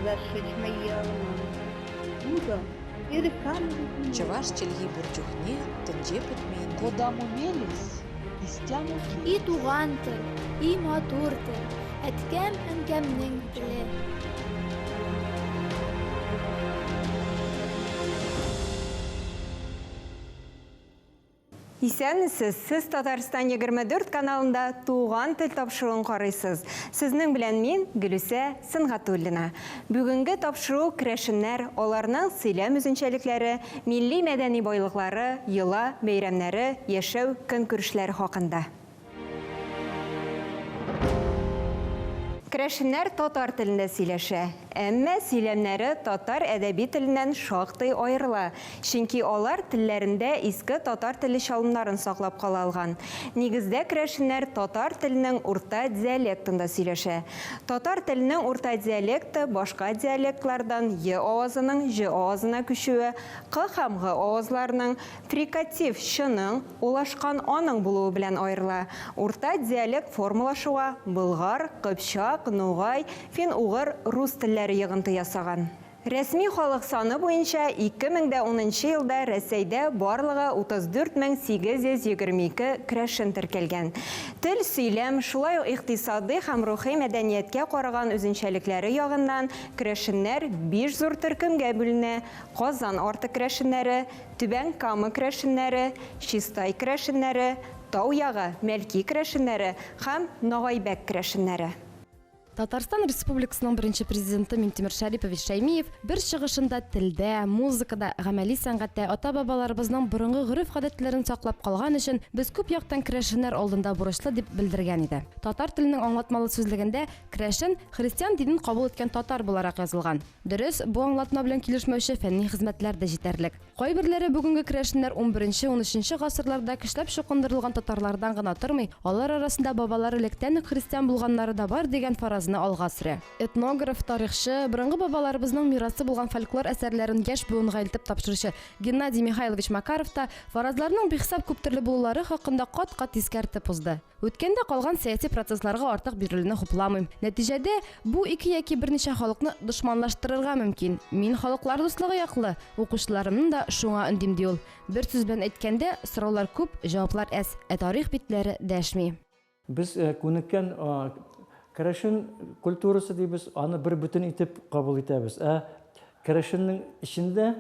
Зашичма йӑлӑмӑн. Утӑ, Чӑваш чӗлхи пур чухне тӗнче пӗтмен. Кодамо мелесь, истямо И туган тел, и матур тел, әткәм-әнкәмнең теле. Исәнмесез! Сез Татарстан 24 каналында Туган тел тапшыруын карыйсыз. Сезнең белән мин, Гөлүсә Сөнгатуллина. Бүгенге тапшыру керәшеннәр, аларның сөйләм үзенчәлекләре, милли-мәдәни байлыклары, йола, бәйрәмнәре, яшәү, көнкүрешләре хакында. Керәшеннәр татар телендә сөйләшә. Әмма сөйләмнәре татар әдәби теленнән шактый аерыла, чөнки алар телләрендә иске татар теле чалымнарын саклап кала алган. Нигездә керәшеннәр татар теленең урта диалектында сөйләшә. Татар теленең урта диалекты башка диалектлардан е авазының җ авазына күчүе, к һәм г авазларының, Фрикатив ч-ның, улашкан а-ның булуы белән аерыла. Урта диалект формалашуга болгар, кыпчак, нугай, фин-угыр, рус телләре йогынты ясаган. Рәсми халык саны буенча 2010 нчы елда Рәсәйдә барлыгы 34 822 керәшен теркәлгән. Тел, сөйләм, шулай ук икътисадый һәм рухи мәдәнияткә караган үзенчәлекләре ягыннан керәшеннәр биш зур төркемгә бүленә, Казан арты керәшеннәре, Түбән Кама керәшеннәре, Чистай керәшеннәре, Тау ягы, Мәлки керәшеннәре һәм Нагайбәк керәшеннәре. Татарстан Республикасының беренче Президенты Минтимер Шәрипович Шәймиев бер чыгышында телдә, музыкада, гамәли сәнгатьтә ата-бабаларыбызның борынгы гореф-гадәтләрен саклап калган өчен без күп яктан керәшеннәр алдында бурычлы дип белдергән иде. Татар теленең аңлатмалы сүзлегендә керәшен христиан динен кабул иткән татар буларак язылган. Дөрес, бу аңлатма белән килешмәүче фәнни хезмәтләр дә җитәрлек. Кайберләре бүгенге керәшеннәр унберенче-унөченче гасырларда көчләп чукындырылган татарлардан гына тормый, алар арасында бабалары электән үк христиан булганнары да бар дигән фаразны алга сөрә. Этнограф, тарихчы, борынгы бабаларыбызның мирасы булган фольклор әсәрләрен яшь буынга илтеп тапшыручы Геннадий Михайлович Макаров та фаразларның бихисап күптөрле булулары хакында кат-кат искәртеп узды. Үткәндә калган сәяси процессларга артык бирелүне хупламыйм. Нәтиҗәдә, бу ике яки берничә халыкны дошманлаштырырга мөмкин. Мин халыклар дуслыгы яклы, укучыларымны да шуңа өндим, ди ул. Бер сүз белән әйткәндә, сораулар күп, җаваплар әз, ә тарих битләре дәшми. Без күнеккән керәшен культурасы дибез, аны бер бөтен итеп кабул итәбез. Ә керәшеннең эчендә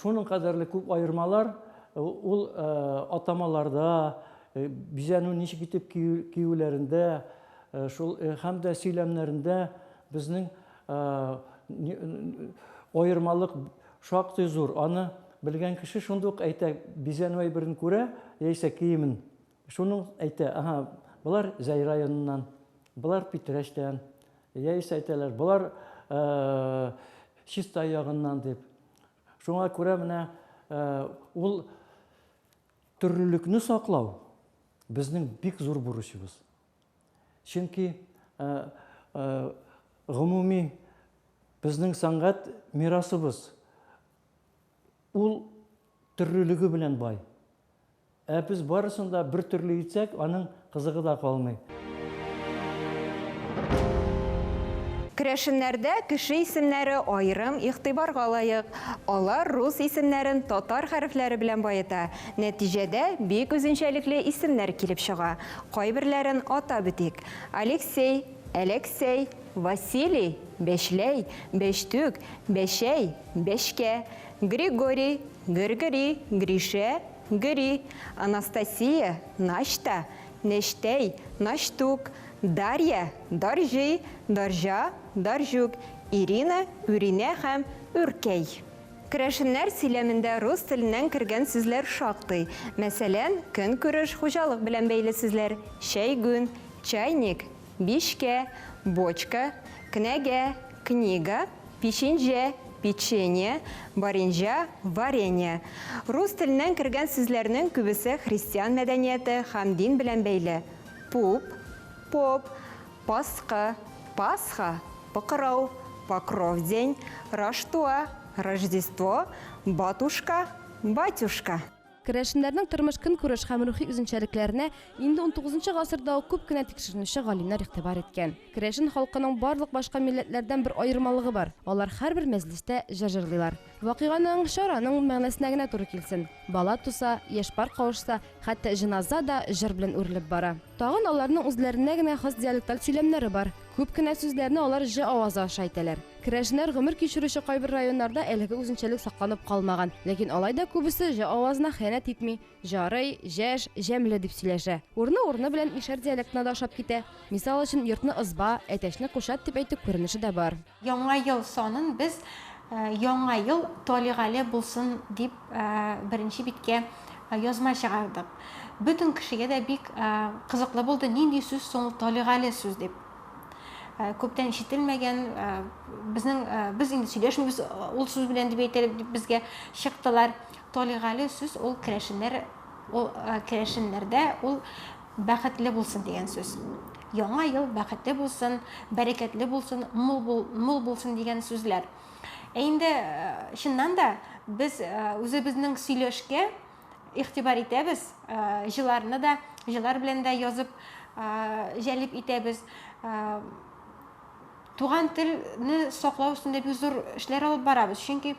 шуның кадәрле күп аермалар, ул атамаларда, Бизәнү ничек итеп киюләрендә, шул һәм дә сөйләмнәрендә безнең аермалык шактый зур. Аны белгән кеше шундук әйтә, бизәнү әйберен күрә, яисә киемен. Шуның әйтә, ага, болар Зәй районыннан, болар Питрәчтән, яисә әйтәләр, болар Чистай ягыннан дип. Шуңа күрә менә ул Төрлелекне саклау безнең бик зур бурычыбыз. Чөнки гомуми безнең сәнгать мирасыбыз ул төрлелеге белән бай. Ә без барысын да бер төрле итсәк, аның кызыгы да калмый. Керәшеннәрдә кеше исемнәре аерым игътибарга лаек. Алар рус исемнәрен татар хәрефләре белән баета. Нәтиҗәдә, бик үзенчәлекле исемнәр килеп чыга. Кайберләрен атап үтик. Алексей, Әләксәй, Василий, Бәчләй, Бәчтүк, Бәчәй, Бәчкә, Григорий, Гөргөри, Гришә, Гөри, Анастасия, Начта, Нәчтәй, Начтук, Дарья, Дарҗый, Дарҗа, Дарҗүк, Ирина, Үринә һәм Үркәй. Керәшеннәр сөйләмендә рус теленнән кергән сүзләр шактый. Мәсәлән, көнкүреш, хуҗалык белән бәйле сүзләр, чәйгүн, чайник, Бишкә, бочка, кнәгә, книга, пичинҗә, печенье, баринҗа, варенье. Рус теленнән кергән сүзләрнең күбесе христиан мәдәнияте һәм дин белән бәйле, пуп, поп, паскы, пасха, пыкырау, покров день, раштуа, рождество, батушка, батюшка. Керәшеннәрнең тормыш-көнкүреш һәм рухи үзенчәлекләренә инде унтугызынчы гасырда ук күп кенә тикшеренүче галимнәр игътибар иткән. Керәшен халкының барлык башка милләтләрдән бер аермалыгы бар, алар һәрбер мәҗлестә җыр җырлыйлар. Вакыйганың, чараның мәгънәсенә генә туры килсен. Бала туса, яшь пар кавышса, хәтта җеназа да җыр белән үрелеп бара. Тагын аларның үзләренә генә хас диалекталь сөйләмнәре бар. Күп кенә сүзләрне алар җ авазы аша әйтәләр. Керәшеннәр гомер кичерүче кайбер районнарда әлеге үзенчәлек сакланып калмаган. Ләкин алай да күбесе җ авазына хыянәт итми, җарый, җәш, җәмле дип сөйләшә. Урыны-урыны белән мишәр диалектына да ошап китә. Мисал өчен, йортны ызба, әтәчне кушат дип әйтү күренеше дә бар. Яңа ел санын без Яңа ел талигали булсын дип беренче биткә язма чыгардык. Бөтен кешегә дә бик кызыклы булды, нинди сүз соң ул талигали сүз дип. Күптән ишетелмәгән, безнең без инде сөйләшмибез ул сүз белән дип әйтә дип безгә чыктылар. Талигали сүз ул керәшеннәр, ул керәшеннәрдә ул бәхетле булсын дигән сүз. Яңа ел бәхетле булсын, бәрәкәтле булсын, мул бул, мул булсын дигән сүзләр. Ә инде чыннан да без үзебезнең сөйләшкә игътибар итәбез, җыларны да, җылар белән дә язып җәлеп итәбез. Туган телне саклау өстендә бик зур эшләр алып барабыз, чөнки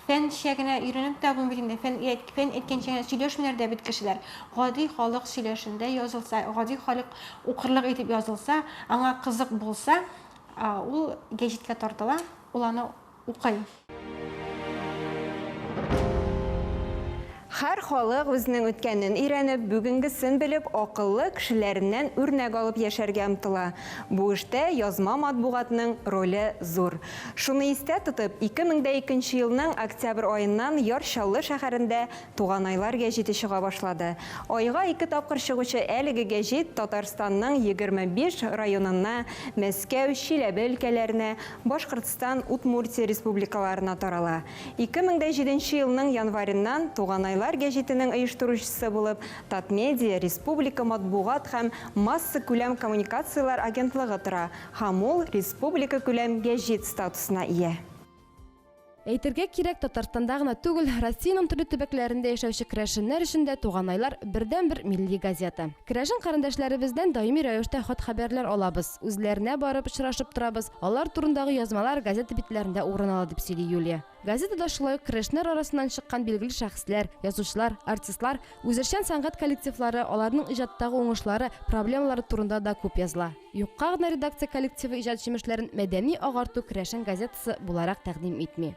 фәнчә генә өйрәнеп тә булмый бит инде, фән, фән әйткәнчә генә сөйләшмиләр дә бит кешеләр. Гади халык сөйләшендә язылса, гади халык укырлык итеп язылса, аңа кызык булса, ул гәҗиткә тартыла, ул аны укый. Һәр халык үзенең үткәнен өйрәнеп, бүгенгесен белеп, акыллы кешеләреннән үрнәк алып яшәргә омтыла. Бу эштә язма матбугатның роле зур. Шуны истә тотып, 2002 нче елның октябрь аеннан Яр Чаллы шәһәрендә Туганайлар гәҗите чыга башлады. Айга ике тапкыр чыгучы әлеге гәҗит Татарстанның 25 районына, Мәскәү, Чиләбе өлкәләренә, Башкортстан, Удмуртия республикаларына тарала. 2007 нче елның январеннан Туганайлар гәҗитенең оештыручысы булып Татмедиа республика матбугат һәм массакүләм коммуникацияләр агентлыгы тора һәм ул республикакүләм гәҗит статусына ия. Әйтергә кирәк, Татарстанда гына түгел, Россиянең төрле төбәкләрендә яшәүче керәшеннәр өчен дә Туганайлар, бердәнбер милли газета. Керәшен карендәшләребездән даими рәвештә хат-хәбәрләр алабыз, үзләренә барып очрашып торабыз, алар турындагы язмалар газета битләрендә урын ала, дип сөйли Юлия. Газетада шулай ук керәшеннәр арасыннан чыккан билгеле шәхесләр, язучылар, артистлар, үзешчән сәнгать коллективлары, аларның иҗаттагы уңышлары, проблемалары турында да күп языла. Юкка гына редакция коллективы иҗат җимешләрен мәдәни-агарту керәшен газетасы буларак тәкъдим итми.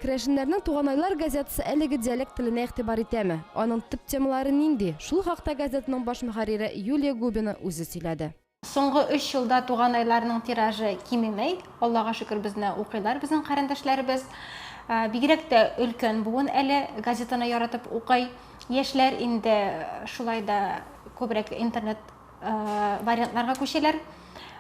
Керәшеннәрнең Туганайлар газетасы әлеге диалект теленә игътибар итәме? Аның төп темалары нинди? Шул хакта газетаның баш мөхәррире Юлия Губина үзе сөйләде. Соңгы өч елда Туганайлар ның тиражы кимемәй. Аллага шөкер, безне укыйлар безнең карендәшләребез. Бигрәк тә өлкән буын әле газетаны яратып укый. Яшьләр инде шулай да күбрәк интернет вариантларга күчәләр.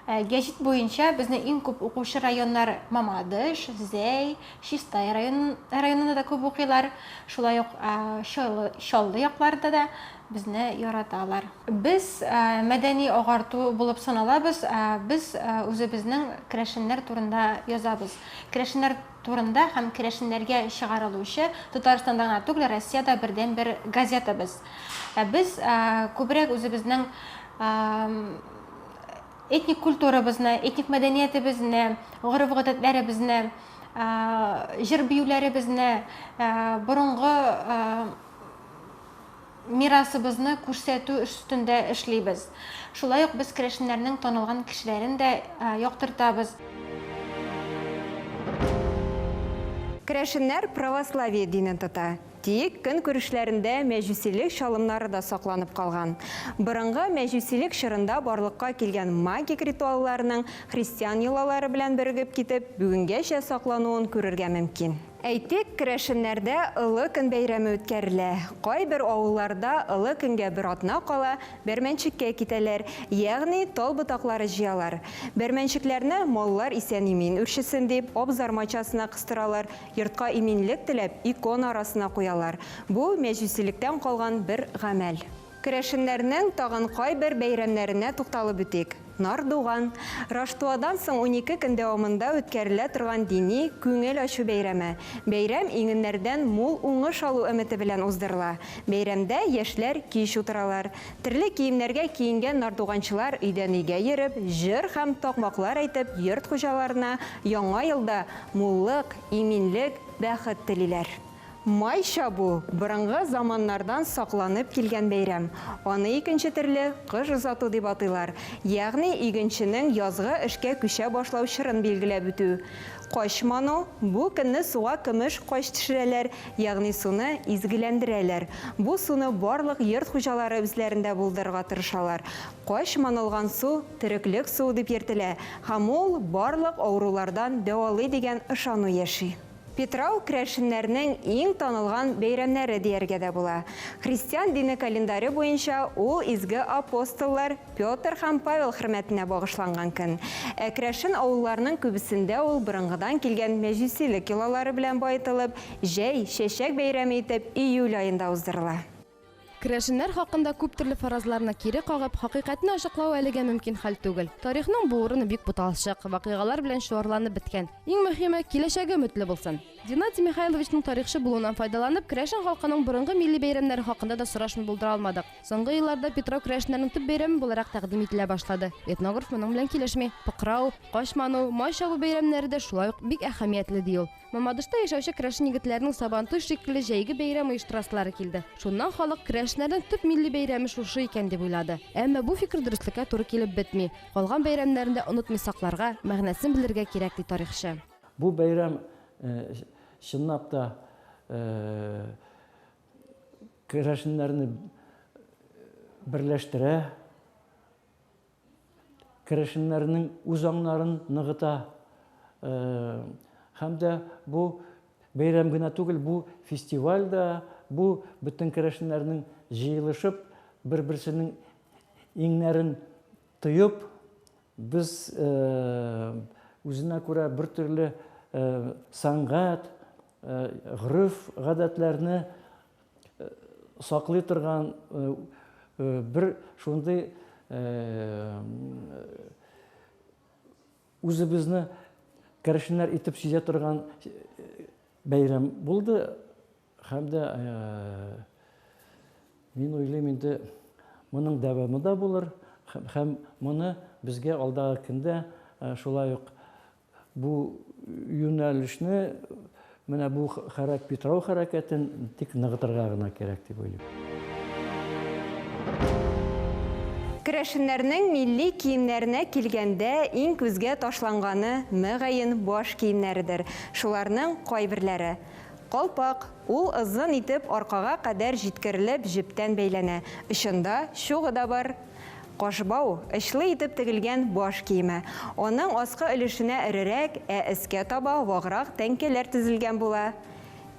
Гәҗит буенча безне иң күп укучы районнар Мамадыш, Зәй, Чистай район, районында да күп укыйлар. Шулай ук Чаллы, Чаллы якларында да безне яраталар. Без мәдәни агарту булып саналабыз. Без үзебезнең керәшеннәр турында язабыз. Керәшеннәр турында һәм керәшеннәргә чыгарылучы Татарстанда гына түгел, Россиядә бердәнбер газета без. Ә без күбрәк үзебезнең этник культурабызны, этник мәдәниятебезне, гореф-гадәтләребезне, җыр-биюләребезне, борынгы мирасыбызны күрсәтү өстендә эшлибез. Шулай ук без керәшеннәрнең танылган кешеләрен дә яктыртабыз. Керәшеннәр православие динен тота. Тик көнкүрешләрендә мәҗүсилек чалымнары да сакланып калган. Борынгы мәҗүсилек чорында барлыкка килгән магик ритуалларның христиан йолалары белән берегеп китеп, бүгенгәчә саклануын күрергә мөмкин. Әйтик, керәшеннәрдә Олы көн бәйрәме үткәрелә. Кайбер авылларда Олы көнгә бер атна кала бәрмәнчеккә китәләр, ягъни тал ботаклары җыялар. Бәрмәнчекләрне маллар исән-имин үрчесен дип, абзар мачасына кыстыралар, Йортка иминлек теләп, икона арасына куялар. Бу, мәҗүсилектән калган бер гамәл. Керәшеннәрнең тагын кайбер бәйрәмнәренә тукталып үтик. Нардуган, Раштуадан соң 12 көн дәвамында үткәрелә торган дини күңел ачу бәйрәме. Бәйрәм иңеннәрдән мул уңыш алу өмете белән уздырыла. Бәйрәмдә яшьләр кич утыралар. Төрле киемнәргә киенгән нардуганчылар өйдән-өйгә йөреп, җыр һәм такмаклар әйтеп йорт хуҗаларына яңа елда муллык, иминлек, бәхет телиләр. Май чабу, борынгы заманнардан сакланып килгән бәйрәм. Аны икенче төрле кыш озату дип атыйлар, ягъни игенченең язгы эшкә күчә башлау чорын билгеләп үтү. Кач ману, бу көнне суга көмеш кач төшерәләр, ягъни суны изгеләндерәләр. Бу суны барлык йорт хуҗалары үзләрендә булдырырга тырышалар. Кач манылган су тереклек суы дип йөртелә һәм ул барлык авырулардан дәвалый дигән ышану яши. Питрау, керәшеннәрнең иң танылган бәйрәмнәре дияргә дә була. Христиан дине календаре буенча ул изге апостоллар Петр һәм Павел хөрмәтенә багышланган көн. Ә керәшен авылларының күбесендә ул борынгыдан килгән мәҗүсилек йолалары белән баетылып, җәй, чәчәк бәйрәме итеп июль аенда уздырыла. Керәшеннәр хакында күп төрле фаразларны кире кагып, хакыйкатьне ачыклау әлегә мөмкин хәл түгел. Тарихның бу урыны бик буталчык, вакыйгалар белән чуарланып беткән. Иң мөһиме, киләчәге өметле булсын. Геннадий Михайловичның тарихчы булуыннан файдаланып, керәшен халкының борынгы милли бәйрәмнәре хакында да сорашмый булдыра алмадык. Соңгы елларда Петрау керәшеннәрнең төп бәйрәме буларак тәкъдим ителә башлады. Этнограф моның белән килешми. Пыкрау, Кач ману, Май чабу бәйрәмнәре дә шулай ук бик әһәмиятле, ди ул. Мамадышта яшәүче керәшен егетләренең Сабантуй шикелле җәйге бәйрәм оештырасылары килде. Шуннан халык керәшеннәрнең төп милли бәйрәме шушы икән дип уйлады. Әмма бу фикер дөреслеккә туры килеп бетми. Калган бәйрәмнәрне дә онытмый сакларга, мәгънәсен белергә кирәк, ди тарихчы. Бу бәйрәм чынлап та керәшеннәрне берләштерә. Керәшеннәрнең үзаңнарын ныгыта. Һәм дә бу бәйрәм генә түгел, бу фестиваль дә, бу бөтен керәшеннәрнең җыелышып, бер-берсенең иңнәрен тоеп, без үзенә күрә бер төрле сәнгать, гореф-гадәтләрне саклый торган бер шундый үзебезне керәшеннәр итеп сизә торган бәйрәм булды. Һәм дә мин уйлыйм инде, моның дәвамы да булыр һәм моны безгә алдагы көндә шулай ук Бу юнәлешне, менә бу хәрәк Питрау хәрәкәтен тик ныгытырга гына кирәк дип уйлыйм. Керәшеннәрнең милли киемнәренә килгәндә, иң күзгә ташланганы, мөгаен, баш киемнәредер. Шуларның кайберләре. Калпак, ул озын итеп аркага кадәр җиткерелеп җептән бәйләнә, очында чугы да бар. Кашбау, очлы итеп тегелгән баш киеме. Аның аскы өлешенә эрерәк, ә өскә таба ваграк тәңкәләр тезелгән була.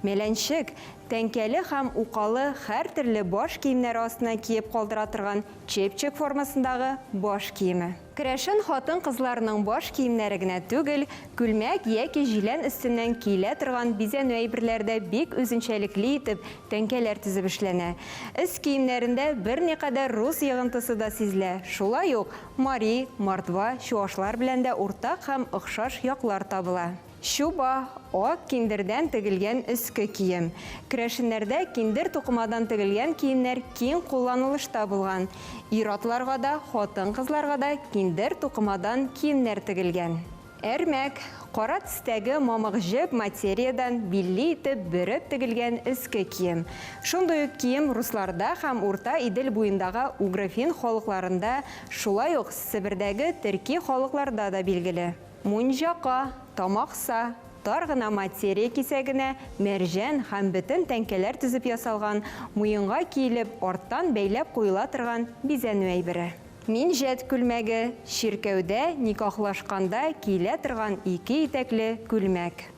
Мәләнчек, тәңкәле һәм укалы һәртөрле баш киемнәре астына киеп калдыра торган чепчик формасындагы баш киеме. Керәшен хатын-кызларының баш киемнәре генә түгел, күлмәк яки җилән өстеннән киелә торган бизәнү әйберләре дә бик үзенчәлекле итеп, тәңкәләр тезеп эшләнә. Өс киемнәрендә берникадәр рус йогынтысы да сизелә, шулай ук мари, мордва, чуашлар белән дә уртак һәм охшаш яклар табыла. Чуба, ак киндердән тегелгән өске кием. Керәшеннәрдә киндер тукымадан тегелгән киемнәр киң кулланылышта булган. Ир-атларга да, хатын-кызларга да киндер тукымадан киемнәр тегелгән. Әрмәк, кара төстәге мамык җеп материядән билле итеп бөреп тегелгән өске кием. Шундый ук кием русларда һәм Урта Идел буендагы угро-фин халыкларында, шулай ук Себердәге төрки халыкларда да билгеле. Мунҗака, тамакса, тар гына материя кисәгенә мәрҗән һәм бөтен тәңкәләр тезеп ясалган, муенга киелеп, арттан бәйләп куела торган бизәнү әйбере. Минҗәт күлмәге, чиркәүдә никахлашканда киелә торган ике итәкле күлмәк.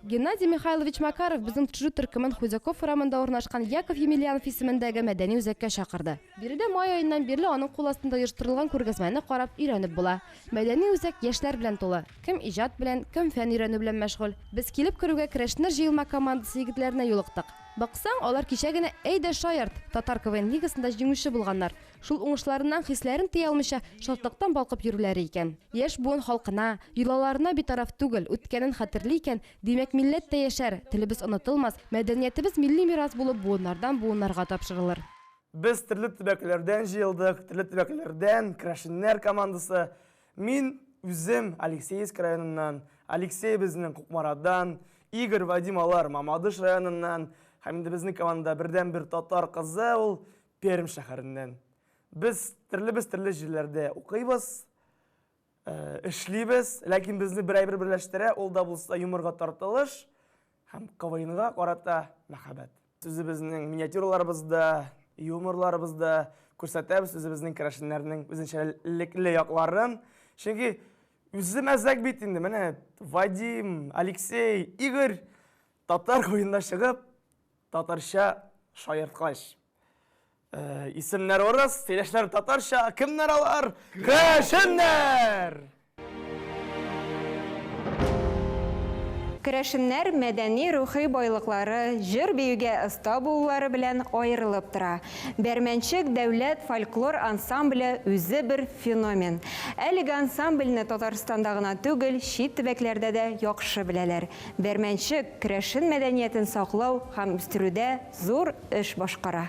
Геннадий Михайлович Макаров безнең төшерү төркемен Худяков урамында урнашкан Яков Емельянов исемендәге мәдәни үзәккә чакырды. Биредә май аеннан бирле аның кул астында оештырылган күргәзмәне карап, өйрәнеп була. Мәдәни үзәк яшьләр белән тулы. Кем иҗат белән, кем фән өйрәнү белән мәшгуль. Без килеп керүгә керәшеннәр җыелма командасы егетләренә юлыктык. Баксаң, алар кичә генә Әйдә шаярт! Татар КВН лигасында җиңүче булганнар. Шул уңышларыннан хисләрен тыя алмыйча, шатлыктан балкып йөрүләре икән. Яшь буын халкына, йолаларына битараф түгел, үткәнен хәтерли икән, димәк, милләт тә яшәр, телебез онытылмас, мәдәниятебез милли мирас булып буыннардан-буыннарга тапшырылыр. Без төрле төбәкләрдән җыелдык, төрле төбәкләрдән, керәшеннәр командасы. Мин үзем Алексеевск районыннан, Алексей безнең Кукмарадан, Игорь, Вадим алар Мамадыш районыннан, һәм инде безнең командада бердәнбер татар кызы ул Пермь шәһәреннән. Без төрлебез төрле җирләрдә укыйбыз, эшлибез, ләкин безне бер әйбер берләштерә, ул да булса юморга тартылыш һәм КВНга карата мәхәббәт. Үзебезнең миниатюраларыбызда, юморларыбызда күрсәтәбез үзебезнең керәшеннәрнең үзенчәлекле якларын. Чөнки үзе мәзәк бит инде, менә Вадим, Алексей, Игорь татар куенда чыгып, татарча шаярткач. Э, исемнәр урыс, сөйләшләр татарча. Кемнәр алар? Керәшеннәр! Керәшеннәр мәдәни-рухи байлыклары, җыр-биюгә оста булулары белән аерылып тора. Бәрмәнчек дәүләт фольклор ансамбле үзе бер феномен. Әлеге ансамбльне Татарстанда гына түгел, чит төбәкләрдә дә яхшы беләләр. Бәрмәнчек, керәшен мәдәниятен саклау һәм үстерүдә зур эш башкара.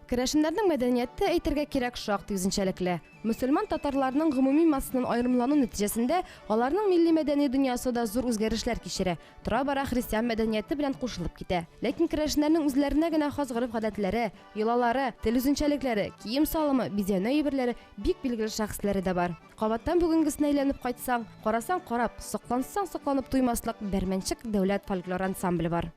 Керәшеннәрнең мәдәнияте, әйтергә кирәк, шактый үзенчәлекле. Мөселман татарларының гомуми массадан аерымлану нәтиҗәсендә, аларның милли-мәдәни дөньясы да зур үзгәрешләр кичерә, тора-бара христиан мәдәнияте белән кушылып китә. Ләкин керәшеннәрнең үзләренә генә хас гореф-гадәтләре, йолалары, тел үзенчәлекләре, кием-салымы, бизәнү әйберләре, бик билгеле шәхесләре дә бар. Кабаттан бүгенгесенә әйләнеп кайтсаң, карасаң карап, соклансаң сокланып туймаслык Бәрмәнчек дәүләт фольклор ансамбле бар.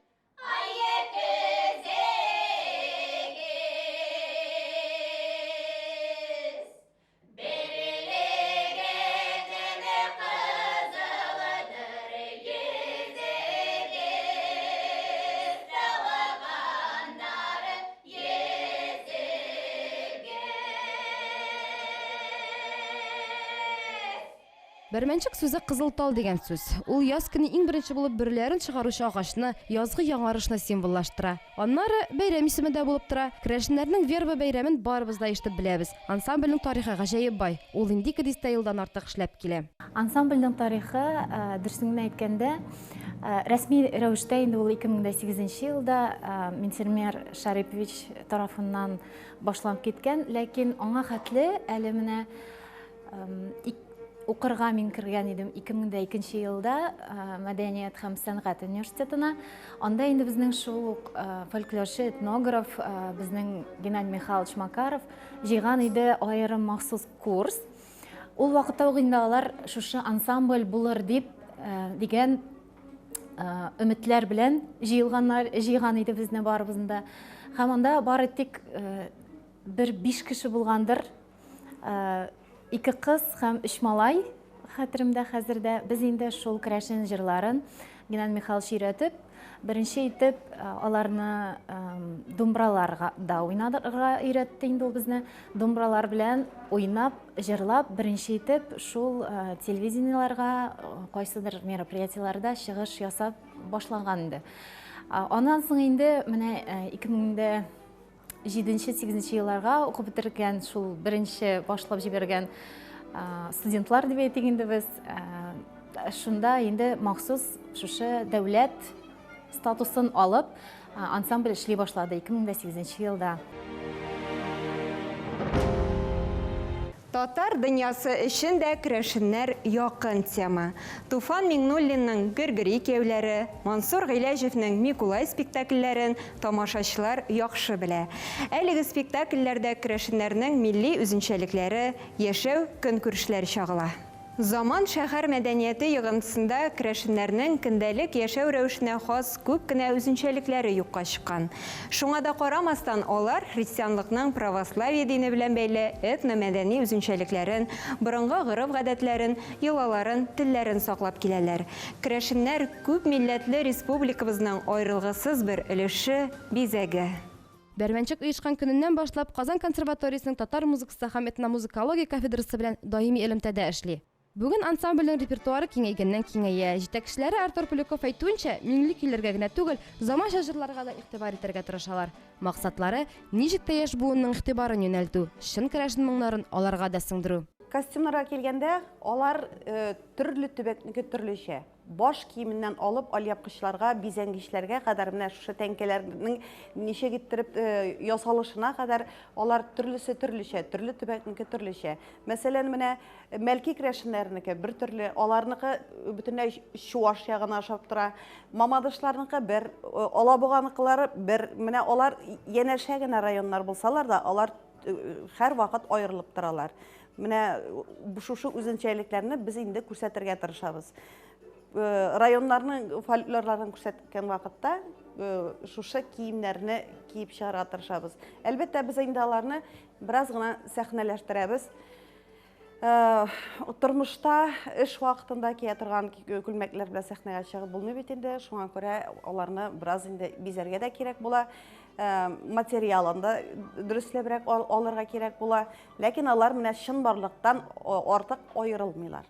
Бәрмәнчек сүзе кызыл тал дигән сүз. Ул яз көне иң беренче булып бөреләрен чыгаручы агачны, язгы яңарышны символлаштыра. Аннары, бәйрәм исеме дә булып тора. Керәшеннәрнең Верба бәйрәмен барыбыз да ишетеп беләбез. Ансамбльнең тарихы гаҗәеп бай. Ул инде ике дистә елдан артык эшләп килә. Ансамбльнең тарихы, дөресен генә әйткәндә, рәсми рәвештә инде ул 2008 нче елда Минтимер Шарипович тарафыннан башланып киткән, ләкин аңа хәтле әле менә Укырга мин кергән идем 2002 елда Мәдәният һәм сәнгать университетына. Анда инде безнең шул ук фольклорчы, этнограф, безнең Геннадий Михайлович Макаров җыйган иде аерым махсус курс. Ул вакытта ук инде алар шушы ансамбль булыр дип дигән өметләр белән җыелганнар, җыйган иде безне барыбызны да. Һәм анда бары тик бер биш кеше булгандыр. Ике кыз һәм өч малай хәтеремдә хәзер дә. Без инде шул керәшен җырларын Геннадий Михайлович өйрәтеп, беренче итеп аларны думбраларга да уйнарга өйрәтте инде ул безне. Думбралар белән уйнап, җырлап, беренче итеп шул телевидениеләргә, кайсыдыр мероприятиеләрдә чыгыш ясап башлаган инде. Аннан соң инде менә 2000 Җиденче, сигезенче елларга укып бетергән, шул беренче башлап җибәргән студентлар дип әйтик инде без. Шунда инде махсус шушы дәүләт статусын алып, ансамбль эшли башлады 2008 елда. Татар дөньясы өчен дә керәшеннәр якын тема. Туфан Миңнуллинның Гөргери кияүләре, Мансур Гыйләҗевнең Микулай спектакльләрен тамашачылар яхшы белә. Әлеге спектакльләрдә керәшеннәрнең милли үзенчәлекләре, яшәү-көнкүрешләре чагыла. Заман шәһәр мәдәнияте йогынтысында керәшеннәрнең көндәлек яшәү рәвешенә хас күп кенә үзенчәлекләре юкка чыккан. Шуңа да карамастан, алар христианлыкның православие дине белән бәйле этномәдәни үзенчәлекләрен, борынгы гореф-гадәтләрен, йолаларын, телләрен саклап киләләр. Керәшеннәр, күп милләтле республикабызның аерылгысыз бер өлеше, бизәге. Бәрмәнчек оешкан көненнән башлап Казан консерваториясенең татар музыкасы һәм этномузыкология кафедрасы белән даими элемтәдә эшли. Бүген ансамбльнең репертуары киңәйгәннән киңәя. Җитәкчеләре Артур Поляков әйтүенчә, миңле көйләргә генә түгел, заманча җырларга да игътибар итәргә тырышалар. Максатлары, ничек тә яшь буынның игътибарын юнәлтү, чын керәшен моңнарын аларга да сеңдерү. Костюмнарга килгәндә, алар төрле төбәкнеке төрлечә. Баш киеменнән алып алъяпкычларга, бизәнгечләргә кадәр, менә шушы тәңкәләрнең ничек иттереп ясалышына кадәр алар төрлесе төрлечә, төрле төбәкнеке төрлечә. Мәсәлән, менә Мәлки керәшеннәренеке бер төрле, аларныкы бөтенләй чуаш ягына ошап тора. Мамадышларныкы бер, Алабуганыкылары бер. Менә алар янәшә генә районнар булсалар да, алар һәрвакыт аерылып торалар. Менә шушы үзенчәлекләрне без инде күрсәтергә тырышабыз. Районнарның фольклорларын күрсәткән вакытта шушы киемнәрне киеп чыгарга тырышабыз. Әлбәттә, без инде аларны бераз гына сәхнәләштерәбез. Тормышта эш вакытында кия торган күлмәкләр белән сәхнәгә чыгып булмый бит инде. Шуңа күрә аларны бераз инде бизәргә дә кирәк була. Материалын да дөресләбрәк алырга кирәк була. Ләкин алар менә чынбарлыктан артык аерылмыйлар.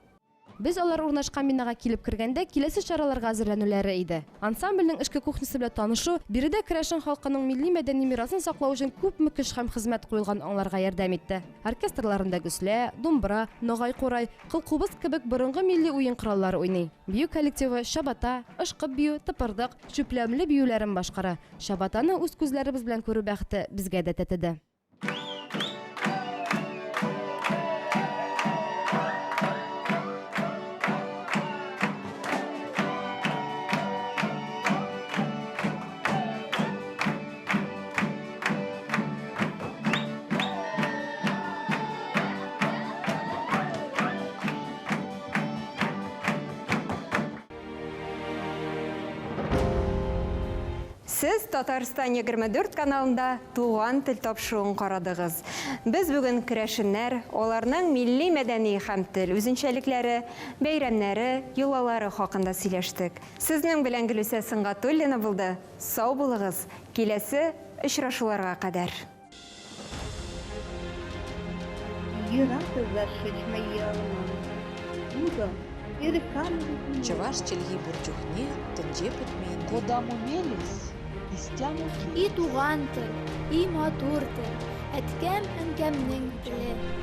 Без алар урнашкан бинага килеп кергәндә, киләсе чараларга әзерләнүләре иде. Ансамбльнең эчке кухнясы белән танышу, биредә керәшен халкының милли-мәдәни мирасын саклау өчен күпме көч һәм хезмәт куелганын аңларга ярдәм итте. Оркестрларында гөслә, думбра, ногай курай, кылкубыз кебек борынгы милли уен кораллары уйный. Бию коллективы чабата, ышкып бию, тыпырдык, чүпләмле биюләрен башкара. Чабатаны үз күзләребез белән күрү бәхете безгә дә тәтеде. Сез Татарстан 24 каналында Туган тел тапшыруын карадыгыз. Без бүген керәшеннәр, аларның милли мәдәни һәм тел үзенчәлекләре, бәйрәмнәре, йолалары хакында сөйләштек. Сезнең белән Гөлүсә Сөнгатуллина булды. Сау булыгыз, киләсе очрашуларга кадәр. Чӑваш чӗлхи пур чухне тӗнче пӗтмен тет. Кодамо мелесь, истямо И туган тел, и матур тел, әткәм-әнкәмнең теле.